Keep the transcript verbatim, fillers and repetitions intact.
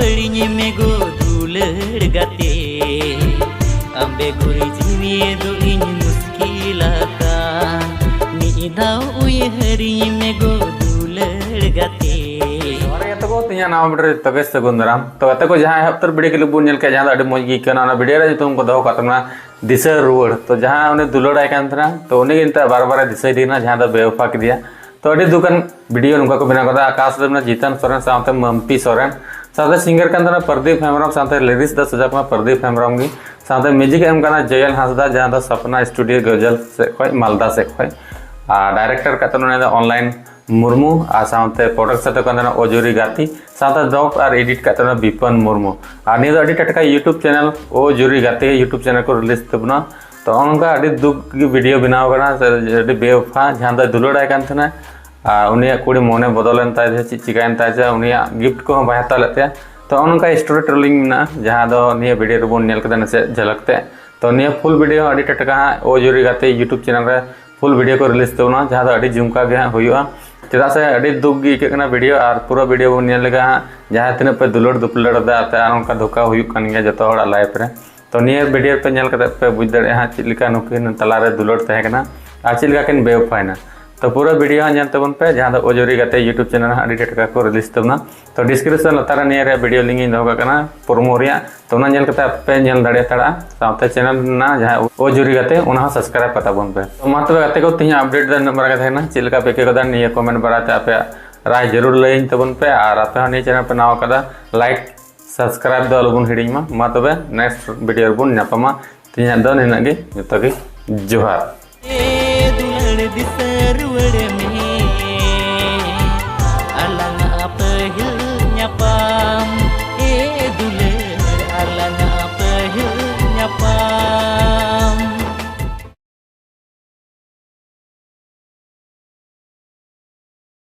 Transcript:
ᱦᱟᱹᱲᱤᱧ ᱢᱮ ᱜᱚ ᱫᱩᱞᱟᱹᱲ ᱜᱟᱛᱮ, ᱟᱢ ᱵᱮᱜᱚᱨ ᱡᱤᱣᱤ ᱫᱚ ᱤᱧ ᱢᱩᱥᱠᱤᱞ ᱟᱠᱟᱱ᱾ ᱢᱤᱫ ᱫᱷᱟᱣ ᱩᱭᱦᱟᱹᱨᱤᱧ ᱢᱮ ᱜᱚ ᱫᱩᱞᱟᱹᱲ ᱜᱟᱛᱮ᱾ ᱡᱚᱦᱟᱨ ᱜᱮ ᱜᱟᱛᱮ ᱠᱚ, ᱛᱮᱦᱮᱧᱟᱜ ᱱᱟᱣᱟ video ᱨᱮ ᱡᱚᱛᱚ ᱜᱮ ᱥᱟᱹᱜᱩᱱ ᱫᱟᱨᱟᱢ᱾ ᱛᱚ ᱜᱟᱛᱮ ᱠᱚ, ᱡᱟᱦᱟᱸ ᱮᱦᱚᱵ ᱩᱛᱟᱹᱨ video clip ᱵᱚᱱ ᱧᱮᱞ ᱠᱮᱫ, ᱡᱟᱦᱟᱸ ᱫᱚ ᱟᱹᱰᱤ ᱢᱚᱡᱽ ᱜᱮ ᱟᱹᱭᱠᱟᱹᱣ ᱮᱱᱟ, ᱚᱱᱟ video ᱨᱮ ᱧᱩᱛᱩᱢ ᱠᱚ ᱫᱚᱦᱚ ᱠᱟᱜ ᱛᱟᱵᱚᱱᱟ ᱫᱤᱥᱟᱹ ᱨᱩᱣᱟᱹᱲ᱾ ᱛᱚ ᱡᱟᱦᱟᱸ ᱩᱱᱤ ᱫᱩᱞᱟᱹᱲᱟᱭ ᱠᱟᱱ ᱛᱟᱦᱮᱱᱟ, ᱛᱚ ᱩᱱᱤ ᱜᱮ ᱱᱤᱛᱚᱜ ᱵᱟᱨ ᱵᱟᱨᱮ ᱫᱤᱥᱟᱹᱭᱮᱫᱮ ᱠᱟᱱᱟ, ᱡᱟᱦᱟᱸ ᱫᱚ ᱵᱮᱣᱟᱯᱷᱟ ᱠᱮᱫᱮᱭᱟ᱾ ᱛᱚ ᱟᱹᱰᱤ ᱫᱩᱠᱟᱱ video ᱱᱚᱝᱠᱟ ᱠᱚ ᱵᱮᱱᱟᱣ ᱠᱟᱫᱟ, ᱟᱠᱟᱥ ᱨᱮ ᱢᱮᱱᱟᱜ ᱡᱤᱛᱚᱱ ᱥᱚᱨᱮᱱ ᱥᱟᱶᱛᱮ ᱢᱟᱢᱯᱤ ᱥᱚᱨᱮᱱ, ᱥᱟᱶᱛᱮ singer ᱠᱟᱱ ᱛᱟᱦᱮᱱᱟ ᱯᱨᱚᱫᱤᱯ ᱦᱮᱢᱵᱨᱚᱢ, ᱥᱟᱶᱛᱮ lyrics ᱫᱚ ᱥᱟᱡᱟᱣ ᱠᱟᱱᱟ ᱯᱨᱚᱫᱤᱯ ᱦᱮᱢᱵᱨᱚᱢ ᱜᱮ, ᱥᱟᱶᱛᱮ music ᱮ ᱮᱢ ᱠᱟᱱᱟ ᱡᱚᱭᱚᱱ ᱦᱟᱸᱥᱫᱟ, ᱡᱟᱦᱟᱸ ᱫᱚ ᱥᱟᱯᱱᱟ studio ᱜᱚᱡᱚᱞ ᱥᱮᱫ ᱠᱷᱚᱱ, ᱢᱟᱞᱫᱟ ᱥᱮᱫ ᱠᱷᱚᱱ, ᱟᱨ director ᱠᱟᱛᱮ ᱱᱚᱰᱮ ᱫᱚ online ᱢᱩᱨᱢᱩ, ᱟᱨ ᱥᱟᱶᱛᱮ production ᱫᱚ ᱠᱟᱱ ᱛᱟᱦᱮᱱᱟ ᱚᱡᱩᱨᱤ ᱜᱟᱛᱮ, ᱥᱟᱶᱛᱮ dope ᱟᱨ edit ᱠᱟᱛᱮ ᱱᱚᱰᱮ ᱵᱤᱯᱚᱱ ᱢᱩᱨᱢᱩ᱾ ᱟᱨ ᱱᱤᱭᱟᱹ ᱫᱚ ᱟᱹᱰᱤ ᱴᱟᱴᱠᱟ YouTube channel ᱚᱡᱩᱨᱤ ᱜᱟᱛᱮ YouTube channel ᱠᱚ release ᱛᱟᱵᱚᱱᱟ᱾ ᱛᱚ ᱱᱚᱜᱼᱚ ᱱᱚᱝᱠᱟ ᱟᱹᱰᱤ ᱫᱩᱠ ᱜᱮ video ᱵᱮᱱᱟᱣ ᱠᱟᱱᱟ, ᱥᱮ ᱟᱹᱰᱤ ᱵᱮᱣᱟᱯᱷᱟ, ᱡᱟᱦᱟᱸ ᱫᱚᱭ ᱫᱩᱞᱟᱹᱲᱟᱭ ᱠᱟᱱ ᱛᱟᱦᱮᱱᱟ, ᱟᱨ ᱩᱱᱤᱭᱟᱜ ᱠᱩᱲᱤ ᱢᱚᱱᱮ ᱵᱚᱫᱚᱞᱮᱱ ᱛᱟᱭ ᱛᱮ ᱪᱮᱫ ᱪᱤᱠᱟᱭᱮᱱ ᱛᱟᱭ ᱛᱮ ᱩᱱᱤᱭᱟᱜ gift ᱠᱚᱦᱚᱸ ᱵᱟᱭ ᱦᱟᱛᱟᱣ ᱞᱮᱫ ᱛᱟᱭᱟ᱾ ᱛᱚ ᱱᱚᱜᱼᱚ ᱱᱚᱝᱠᱟ story telling ᱢᱮᱱᱟᱜᱼᱟ, ᱡᱟᱦᱟᱸ ᱫᱚ ᱱᱤᱭᱟᱹ video ᱨᱮᱵᱚᱱ ᱧᱮᱞ ᱠᱮᱫᱟ ᱱᱟᱥᱮ ᱡᱷᱟᱞᱟᱠ ᱛᱮ᱾ ᱛᱚ ᱱᱤᱭᱟᱹ full video ᱦᱚᱸ ᱟᱹᱰᱤ ᱴᱟᱴᱠᱟ ᱦᱟᱸᱜ ᱚᱡᱩᱨᱤ ᱜᱟᱛᱮ YouTube channel ᱨᱮ full video ᱠᱚ release ᱛᱟᱵᱚᱱᱟ, ᱡᱟᱦᱟᱸ ᱫᱚ ᱟᱹᱰᱤ ᱡᱷᱩᱢᱠᱟ ᱜᱮ ᱦᱟᱸᱜ ᱦᱩᱭᱩᱜᱼᱟ, ᱪᱮᱫᱟᱜ ᱥᱮ ᱟᱹᱰᱤ ᱫᱩᱠ ᱜᱮ ᱟᱹᱭᱠᱟᱹᱜ ᱠᱟᱱᱟ video, ᱟᱨ ᱯᱩᱨᱟᱹ video ᱵᱚᱱ ᱧᱮᱞ ᱞᱮᱠᱷᱟᱱ ᱦᱟᱸᱜ ᱡᱟᱦᱟᱸ ᱛᱤᱱᱟᱹᱜ ᱯᱮ ᱫᱩᱞᱟᱹᱲ ᱫᱩᱯᱞᱟᱹᱲ ᱮᱫᱟ ᱟᱯᱮ, ᱟᱨ ᱚᱱᱠᱟ ᱫᱷᱳᱠᱟ ᱦᱩᱭᱩᱜ ᱠᱟᱱ ᱜᱮᱭᱟ ᱡᱚᱛᱚ ᱦᱚᱲᱟᱜ life ᱨᱮ᱾ ᱛᱚ ᱱᱤᱭᱟᱹ video ᱯᱮ ᱧᱮᱞ ᱠᱟᱛᱮ ᱯᱮ ᱵᱩᱡᱽ ᱫᱟᱲᱮᱭᱟᱜᱼᱟ ᱦᱟᱸᱜ ᱪᱮᱫ ᱞᱮᱠᱟ ᱱᱩᱠᱤᱱ ᱛᱟᱞᱟᱨᱮ ᱫᱩᱞᱟᱹᱲ ᱛᱟᱦᱮᱸ ᱠᱟᱱᱟ ᱟᱨ ᱪᱮᱫ ᱞᱮᱠᱟ ᱠᱤᱱ ᱵᱮᱣᱯᱷᱟᱭᱮᱱᱟ᱾ ᱛᱚ ᱯᱩᱨᱟᱹ video ᱦᱟᱸᱜ ᱧᱮᱞ ᱛᱟᱵᱚᱱ ᱯᱮ, ᱡᱟᱦᱟᱸ ᱫᱚ ᱚᱡᱩᱨᱤ ᱜᱟᱛᱮ YouTube channel ᱦᱟᱸᱜ ᱟᱹᱰᱤ ᱴᱟᱴᱠᱟ ᱠᱚ release ᱛᱟᱵᱚᱱᱟ᱾ ᱛᱚ description ᱞᱟᱛᱟᱨ ᱨᱮ ᱱᱤᱭᱟᱹ ᱨᱮᱭᱟᱜ video link ᱤᱧ ᱫᱚᱦᱚ ᱠᱟᱜ ᱠᱟᱱᱟ promo ᱨᱮᱭᱟᱜ, ᱛᱚ ᱚᱱᱟ ᱧᱮᱞ ᱠᱟᱛᱮ ᱟᱯᱮ ᱯᱮ ᱧᱮᱞ ᱫᱟᱲᱮ ᱦᱟᱛᱟᱲᱟ, ᱥᱟᱶᱛᱮ channel ᱨᱮᱱᱟᱜ ᱡᱟᱦᱟᱸ ᱚᱡᱩᱨᱤ ᱜᱟᱛᱮ ᱚᱱᱟ ᱦᱚᱸ subscribe ᱠᱟᱛᱟ ᱵᱚᱱ ᱯᱮ᱾ ᱛᱚ ᱢᱟ ᱛᱚᱵᱮ ᱜᱟᱛᱮ ᱠᱚ, ᱛᱮᱦᱮᱧᱟᱜ update ᱫᱚ ᱱᱤᱱᱟᱹᱜ ᱵᱟᱨᱟ ᱜᱮ ᱛᱟᱦᱮᱸ ᱠᱟᱱᱟ᱾ ᱪᱮᱫ ᱞᱮᱠᱟ ᱯᱮ ᱟᱹᱭᱠᱟᱹᱣ ᱠᱟᱫᱟ ᱱᱤᱭᱟᱹ comment ᱵᱟᱨᱟᱭ ᱛᱮ ᱟᱯᱮᱭᱟᱜ ᱨᱟᱭ ᱡᱟᱹᱨᱩᱲ ᱞᱟᱹᱭᱟᱹᱧ ᱛᱟᱵᱚᱱ ᱯᱮ, ᱟᱨ ᱟᱯᱮ ᱦᱚᱸ ᱱᱤᱭᱟᱹ channel ᱯᱮ ᱱᱟᱣᱟ ᱠᱟᱫᱟ, like subscribe ᱫᱚ ᱟᱞᱚᱵᱚᱱ ᱦᱤᱲᱤᱧ ᱢᱟ᱾ ᱢᱟ ᱛᱚᱵᱮ next video ᱨᱮᱵᱚᱱ ᱧᱟᱯᱟᱢᱟ᱾ ᱛᱮᱦᱮᱧᱟᱜ ᱫᱚ ᱱᱤᱱᱟᱹᱜ ᱜᱮ, ᱡᱚᱛᱚ ᱜᱮ ᱡᱚᱦᱟᱨ᱾ ᱫᱩᱞᱟᱹᱲ ᱫᱤᱥᱟᱹ ᱨᱩᱣᱟᱹᱲ